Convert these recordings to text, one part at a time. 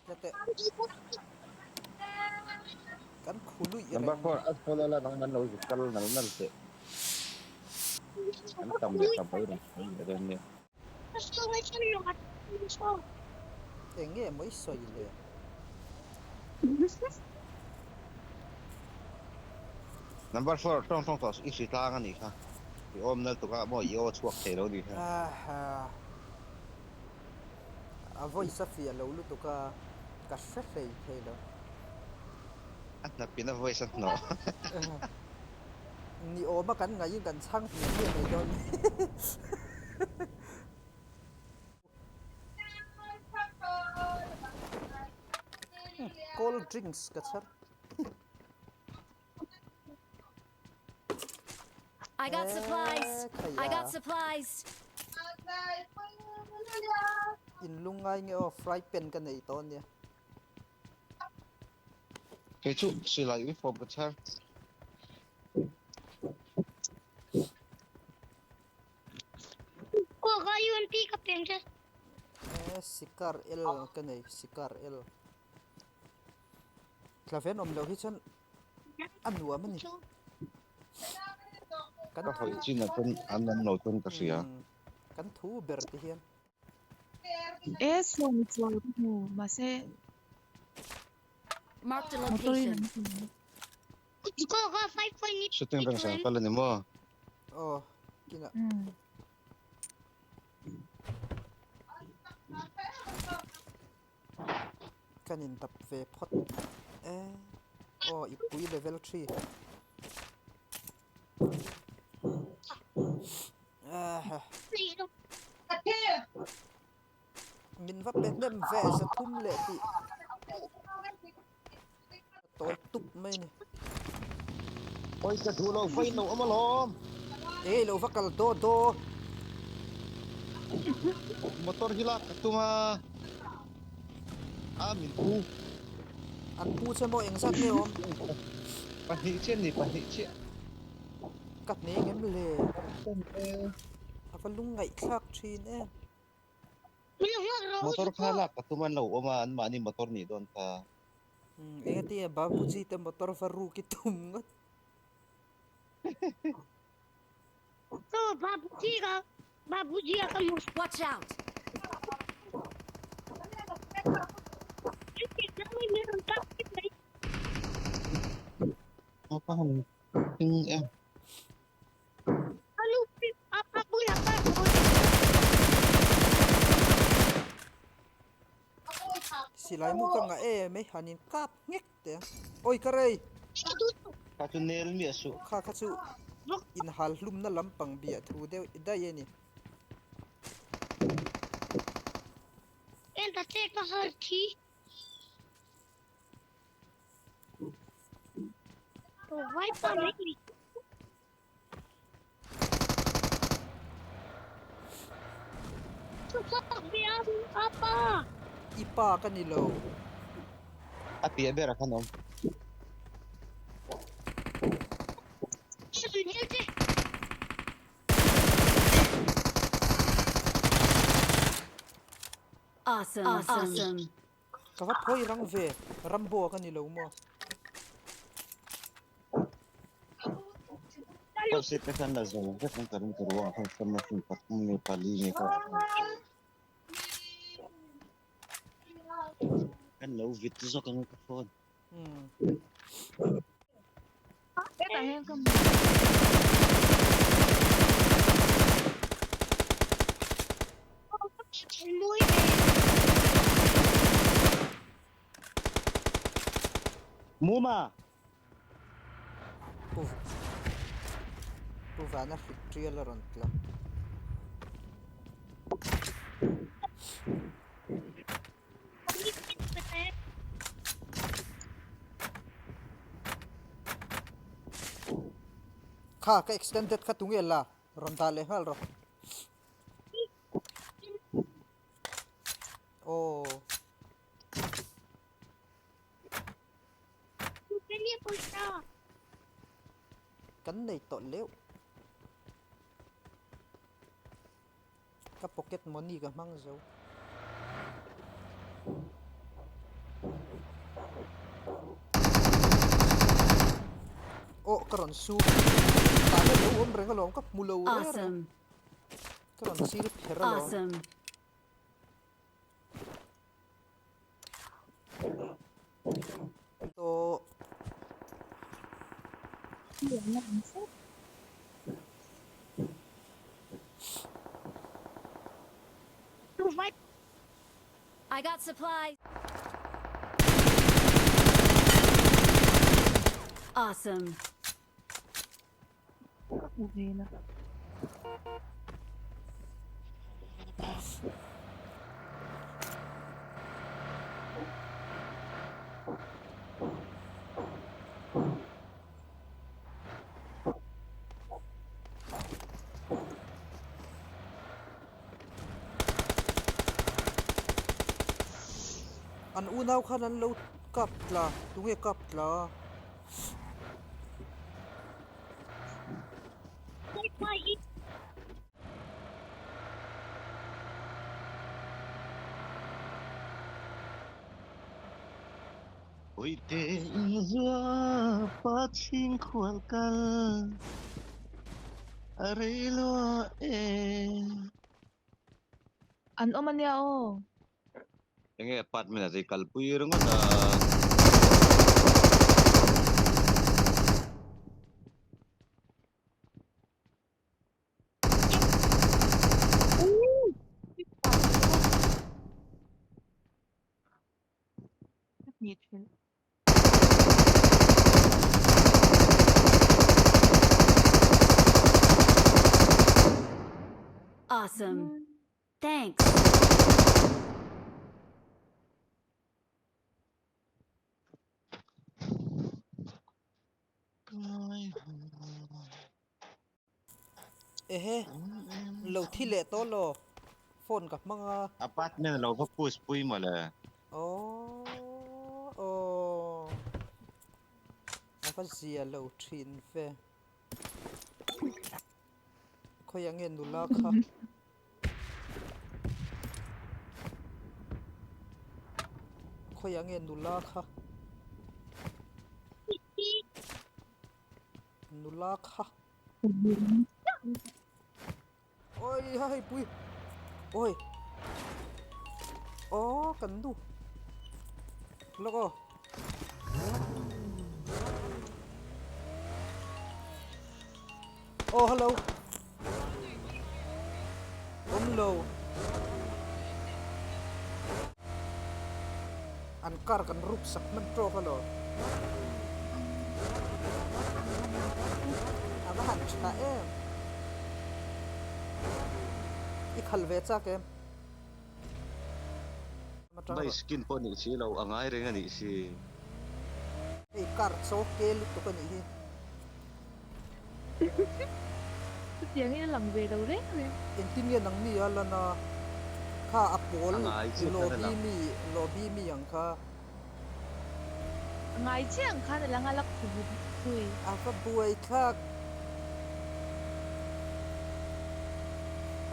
Teh kan khu luih Number reng 4 as follow la nang man lo zuk kal nal nal teh. An tam leh tam lo reng mai dawn nia. Eng nge maw i sawi le? Number 4 tawng tawng tawh i hri tlang a nih kha. I awm nal tuk a maw i aw chhuak thei lo nih kha. A voice a fiah lo lutuk a, ka hre hlei thei lo. A hnapin a voice a hnawh. Ni awma kan ngaihin kan chhang hmiah hmiah mai dawn. Cold drinks ka chhar. I got supplies. I got supplies. In lungai nge aw fry pan ka nei tawh ania. Kei chu silai uniform ka chhar. Ko ka UMP ka peng che. Eh sikar L ka nei sikar L. Tlaven awm loh hi chuan a nuam a ni. Kan Ka hawi chin ah chuan an awm lo chuan ka hria. Kan thu ber ti hian. E sawi chuan ka hmu mahse Marked a motor in location. an hmu. Ko ka 5.8. Shooting range an kal a ni maw? Aw kinah. Kan in dap ve phawt e. Aw i pui level 3. Min va pe hnem ve za thum leh tih tawi tup mai a ni. Oi ka duh lo vain lo awm alawm. Ei lo va kal daw daw. Motor hi lak ka tum a. A min pu. An pu che maw engzat nge awm? Pahnih chiah ni pahnih chiah. Ka hne ngem le. A va lungngaihthlak thin em. Motor kha lak ka tum an lo awm a an mahni motor nih dawn kha. Engati Babuji te motor va ruk i tum ngawt. Babuji ka Babuji ka mu. Watch out. Apa han ting em. Silai mu ka ngah em e han in kap nghek teh a. Oi ka rei! Kha chu nel miah suh. Kha kha chu inhal hlumna lampang biah thu deuh daih a ni. En ta che ka har thi. Vai pa mai. I pa ka ni lo. A piah berah khan a awm. Awesome. Awesome. Ka va phawi rang ve, Rambo ka ni lo maw? Kawlhsit te khan la zo vek ang ka ring ta ruang ah khan sama hmun pathum nge pali nge kha kan lo vit zawk ang ka phone. Hetah hian ka hmu. Muma! Pu Pu Vana hrik tial a rawn tla. Kha ka extended kha tunge la rawn dah leh nghal rawh. Aw. Kan nei tawh leuh. Ka pocket money ka hmang zo. Aw ka rawn su. Tah hian lo awm reng alawm ka hmu lo reng reng. Awesome. Ka rawn chil pher alawm. Awesome. Tawh. I got supplies. Awesome. Ka hmu ve la. An unau khan an lo kap tla, tunge kap tla? Puite in zua pa chhing khual kal a rei lua e. An awm ania aw. Enge apartment ah te kalpui ringawt a. Awesome. Thanks. Ehe, lo thi leh tawh law, phone ka hmang a. Apartment lo va push pui mawle. Aww aww a va zia lo thin ve. Khawiah nge nula kha? Khawiah nge nula kha? Nula kha. Oi ha hei pui. Oi. Aw kan nu. Lawk aw. Aw hello. Awm lo. An car kan rup sak hman tawk alawm. A va han tha em. I khal ve chak em. Mai skin pawh nih si lo a ngai reng a nih si. Hei car chaw ke lutuk a nih hi. Chutiang in a lang ve lo reng reng. Engtin nge nang mi a lan a? Kha a pawl A ngai chiah khan a lobby lang. mi lobby mi ang kha. A ngai chiah ang khan a lang a la khu vut zui. A va buai thlak.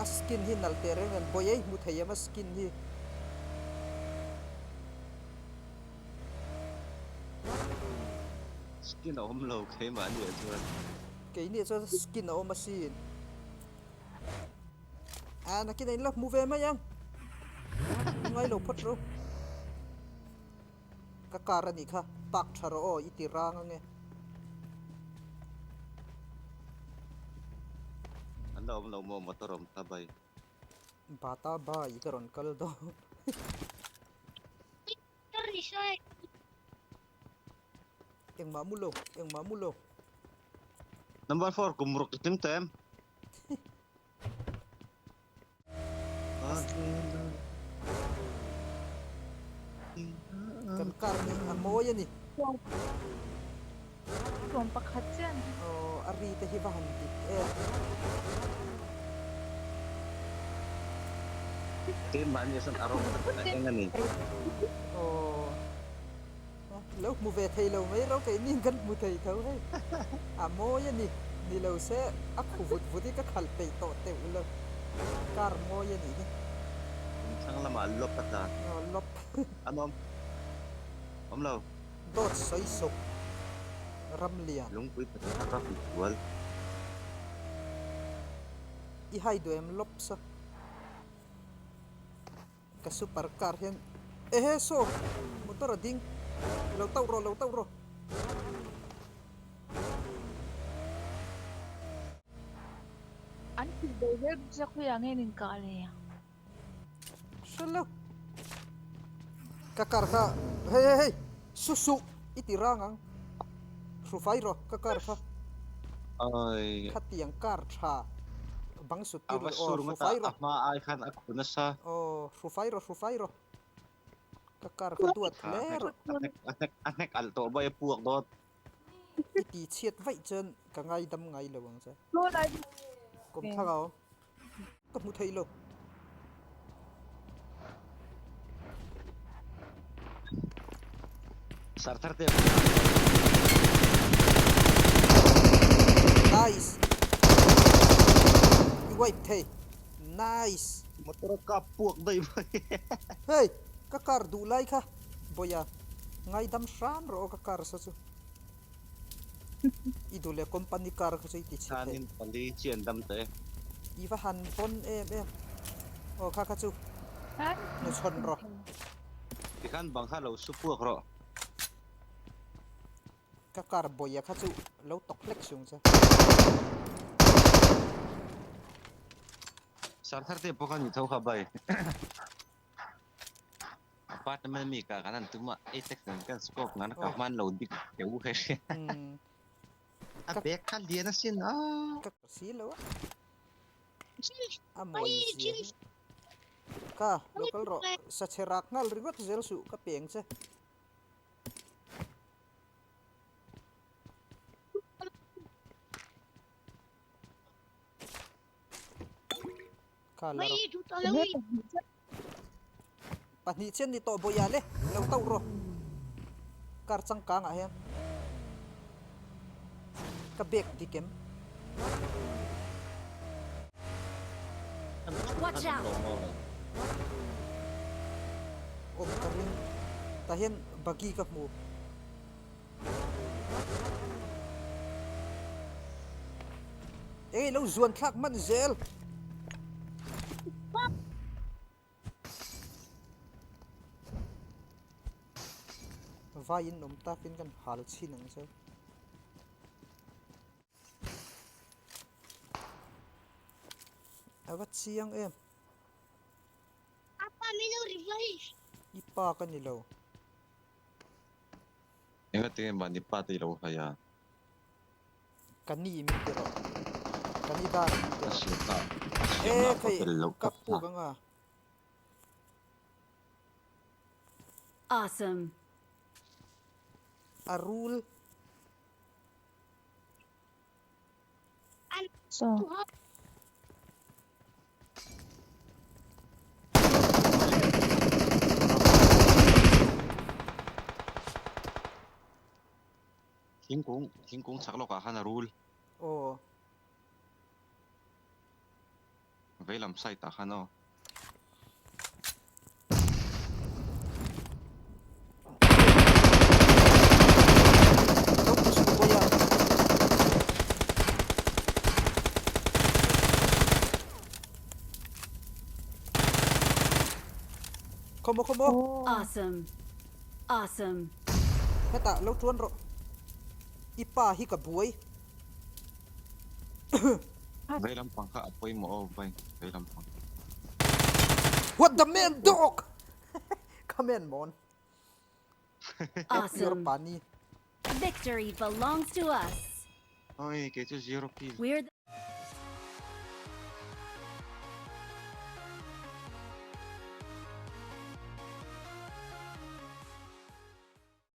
A skin hi nalh teh reng nen buai ei hmu thei em a skin hi. Skin a awm lo keimah nia chuan. Keini ah chuan skin a awm asin. Ah nakin ah in la hmu ve mai ang. Ngai lo phawt ro. Ka car anih kha park tha rawh aw i ti rang ange. An la awm lo maw motor awm ta bai. Bata bai ka rawn kal dawn. Engmah mu lo, engmah mu lo. Number four kum ruk i tling ta em? Kan car hi a mawi a ni. Sawm pakhat chiah an ni. Aw, a ri te hi va han dik em. Keimahni asan a rawng tak a eng a ni. Aw. Lo hmu ve thei lo mai ro keini kan hmu thei tho hei. A mawi a ni. Ni lo se a khu vut vut hi ka khalh peih tawh teuh lo. Car mawi a nih hi. Thlang lamah lawp a tla. Aw lawp. An awm. Awm lo. Dawt sawi sawk. Ramlian. Lungpui pathum ka hmu sual. I hai duh em lawps a. Ka super car hian ehe saw motor a ding lo tauh rawh lo tauh rawh. An thil bo zel bawk sia khawiah nge an inkah leh ang. Hre lo. Ka car kha hei hei hei su suh i ti rang ang. Hrufai rawh ka car kha. Ai. Khatiang car tha bang sut tir ava sur ngawt a a hma ai khan a khu nasa. Aw hrufai rawh hrufai rawh. Ka car kha duat hle rawh. A hnek a hnek alh tawh bai a puak dawt. I ti chhiat vaih chuan ka ngaidam ngai lo ang che. Kawm thlak a awm. Ka hmu thei lo. Sar thar te. Nice. I wipe thei. Nice. Motor ka puak daih mai. Hey, ka car duh lai kha. Bawia, ngaidam hram rawh aw ka car sa chu. I duh leh company car kha chu i ti chhe thei. Khanin pali chian dam teh e. I va han pawn em em. Aw kha kha chu hnuchhawn rawh. Tikhan bang kha lo su puak rawh. Ka car bawia kha chu lo tawk hlek sung che. Sar thar te pawh kha ni tho kha bai. Apartment mi ka kan an tum a atex nen kan scope ngan ka hman lo dik teu he hria. A bag kha lian asin a. Ka si lo a. A mawi zia hi. Ka local rawh sa chhe rak nghal ringawt zel suh ka peng che. Kha la rawh. Pahnih chian ni tawh bawih ah le lo tauh rawh. Car changkang ah hian ka bag dik em. Watch out! Awm ka ring. Tah hian buggy ka hmu. Eng ilo zuan thlak hman zel. Vai in awm takin kan hal chhin ang che. Ava chiang em. Apa min lo revive. I pa ka ni lo. Engati nge mahni pa te i lo hai a? Ka ni min ti rawh. Ka ni dar min ti A rawh. siamna a E siamna a khei tel loh ka tawp puk na. anga. Awesome. A rul. So. Thingkung thingkung chak lawkah khan a rul. Aw. Veilam side ah khan aw. Come on, come on. Awesome. Awesome. Hetah lo tuan rawh. I pa hi ka buai. Vei lampang kha a pawimawh aw vai vei lampang. What the man dog! Come in mon. Awesome. Pani. Victory belongs to us. Oi, kei chu zero kill. We're the